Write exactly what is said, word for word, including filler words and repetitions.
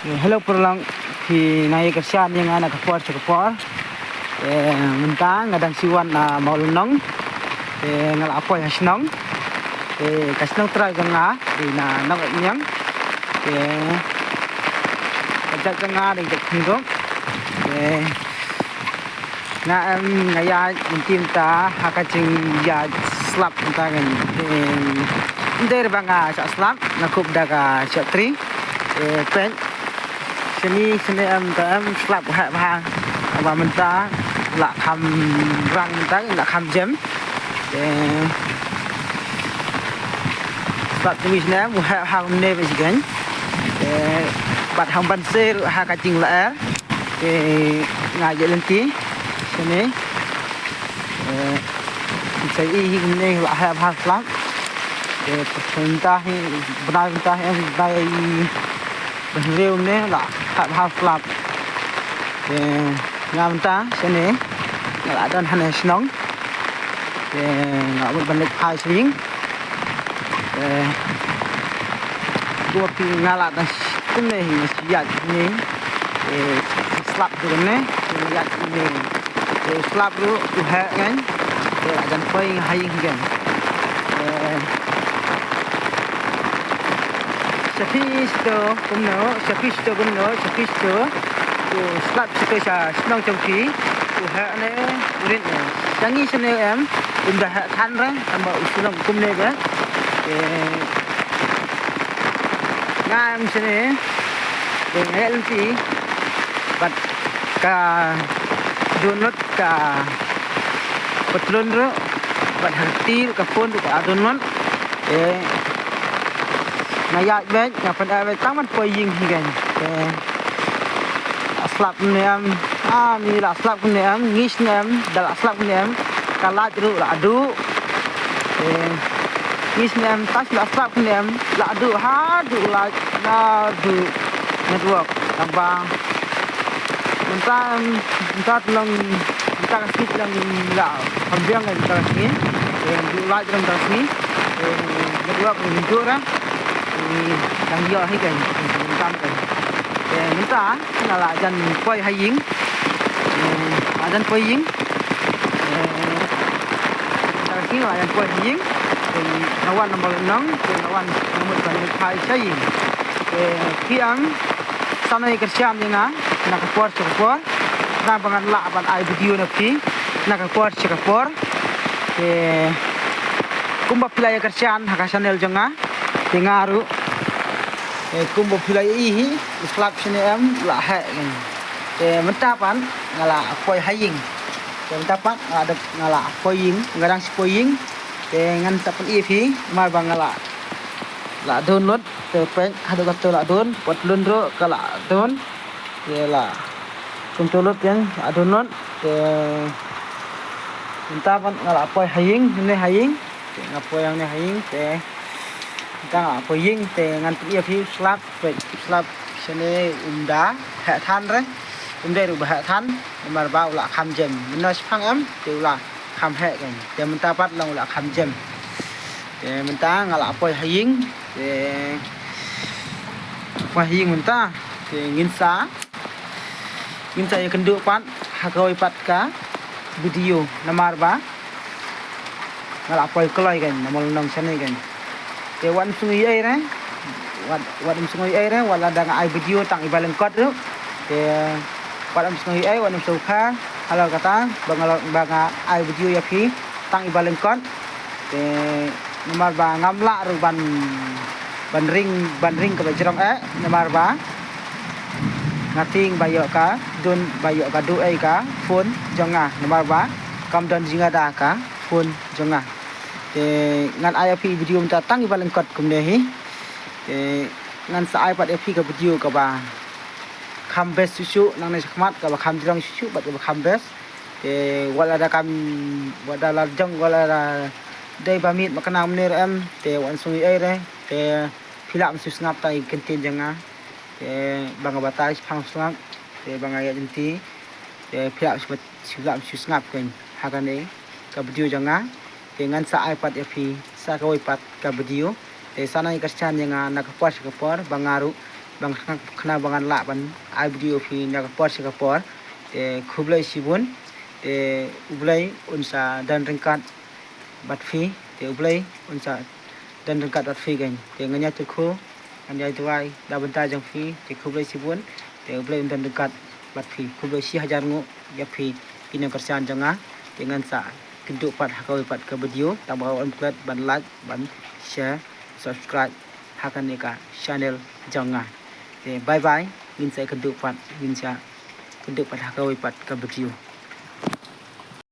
Eh, hello paralok, phi nang ïa kyrshan ïa nga na ka por sha ka por. Eh, mynta nga dang shu wan na Mawlynnong. Eh, nga la poi ha shnong. Eh, ka shnong trai jong nga dei na Nongmihniang. Eh, ka jait jong nga dei jait Khynruk. Eh, nga em nga ïaid mynta ha ka jingïaid slap mynta kan. Em, ym dei ba nga shah slap, nga kup da ka shah tri. Eh, peit. Shane shane em ta em slap ha ha. Ba mynta la kham rang mynta la kham jem. Eh, slap tu shane em ha ha ne be jigen. Eh, bad hang ban ser ha ka jinglaer. Te nga ïa lynti shane. Eh, sa i hi kumne la hap hap slap. Te mynta hi bnai mynta hi bnai bnai ne la hap hap slap. Te nga mynta shane nga la don hane shnong. Te nga mut ban leit phai sha ïing. Eh, kumba phi nga la dang kumne hi nga shu ïaid kumne. Eh, slap tu kumne, nga ïaid kumne. Eh, slap ruh u heh ngan. Eh, la jan poi ha ïing hi ngan. Eh, sha phi shito kumno, sha phi shito kumno, sha phi shito. U slap shito sha shnong jong phi. U heh ne, u rit ne. Sha ngi shane em, um da heh than re, em ba u shnong kumne be. Eh, nga em shane, eh, nga ïa lynti bad ka download ka patlun ruh bad ha ka kti ruh ka phone ruh ka download. Eh, nga ïaid beit, nga pyneh beit tang ban poi ïing hi kan. Eh, la slap ne em, ah, ni la slap ne em, ngis ne em, da la slap ne em, ka light ruh la duh. Eh, ngis ne em, touch la slap ne em, la duh, ha duh light, la duh network, tang ba. Mynta em, mynta tang long, mynta ka sngi long la, kham biang ka mynta ka sngi. Eh, duh light mynta ka sngi. Eh, network mynta ka sngi. Eh, dang ïoh hi kan, mynta kan. Eh, mynta nga la jan poi ha ïing. Eh, la jan poi ïing. Eh, mynta ka sngi la jan poi ha ïing. Eh, nga wan na Mawlynnong, eh, nga wan na mut ban leit phai sha ïing. Eh, phi ang, sa nang ïa kyrshan ïa nga na ka por sha ka por. Khnang ba ngan lah ban ai video na phi na ka por sha ka por. Eh, kumba phi la ïa kyrshan ha ka channel jong nga. Te nga ruh, eh, kumba phi la ïohi hi, u slap shane em la heh. Te mynta pat nga la poi ha ïing. Te mynta pat nga la dep, nga la poi ïing, nga dang shu poi ïing. Te ngan sa pyni ïa phi, namar ba nga la, la download, te peit haduh kato la don, patlun ruh ka la don. Te la kumto lut kan la download. Te mynta pat nga la poi ha ïing, ne ha ïing. Te nga poi hangne ha ïing te, te nga poi ïing te ngan pyni ïa phi u slap, peit u slap shane um da heh than re, um dei ruh ba heh than, namar ba u la kham jem. Mynno shipang em te u la kham heh kan. Te mynta pat long u la kham jem. Te mynta nga la poi ha ïing te poi ha ïing mynta te ngin sa, ngin sa ïakynduh pat ha kawei pat ka video namar ba nga la poi kloi kan, na Mawlynnong shane kan. Te wat ym sngew ei ei re, wat, wat ym sngew ei ei re, wat lada nga ai video tang i ba lyngkot ruh. Te wat ym sngew ei ei, wat ym sngew pher halor kata ba nga, ba nga ai video ïa phi tang i ba lyngkot. Te namar ba ngam lah ruh ban, ban ring, ban ring kaba jrong eh, namar ba nga tieng ba ïoh ka don, ba ïoh ka duh ei ka phone jong nga, namar ba kam don jingada ka phone jong nga. Te ngan ai ïa phi video mynta tang i ba lyngkot kumne hi. Te ngan sa ai pat ïa phi ka video kaba kham best shuh shuh nangne shakhmat, kaba kham jrong shuh shuh bad kaba kham best. Te wat lada kam, wat lada la jong, wat lada dei ba miet ba kynang mynne ruh em, te wat ym sngew ei ei re. Te phi lah ban shu sngap tang ïa ki kyntien jong nga. Te ba nga batai shipang sngap, te ba nga ïaid lynti. Te phi lah shu, phi lah shu sngap kan ha kane ka video jong nga. Te ngan sa ai pat ïa phi sa kawei pat ka video. Te sa nang ïa kyrshan ïa nga na ka por sha ka por ba nga ruh bang khnang, khnang ba ngan lah ban ai video phi na ka por sha ka por. Te khublei shibun. Te U Blei un sa don ryngkat bad phi. Te U Blei un sa don ryngkat bad phi kein. Te ngan ïa kyrkhu, ngan ïa duwai da bynta jong phi. Te khublei shibun. Te U Blei un don ryngkat bad phi. Khublei shi hajar nguh ïa phi ki nongkyrshan jong nga. Te ngan sa kynduh pat ha kawei pat ka video. Tang ba ym klet ban like, ban share, subscribe ha kane ka channel jong nga. Te bye bye. Ngin sa kynduh pat, ngin sa kynduh pat ha kawei pat ka video.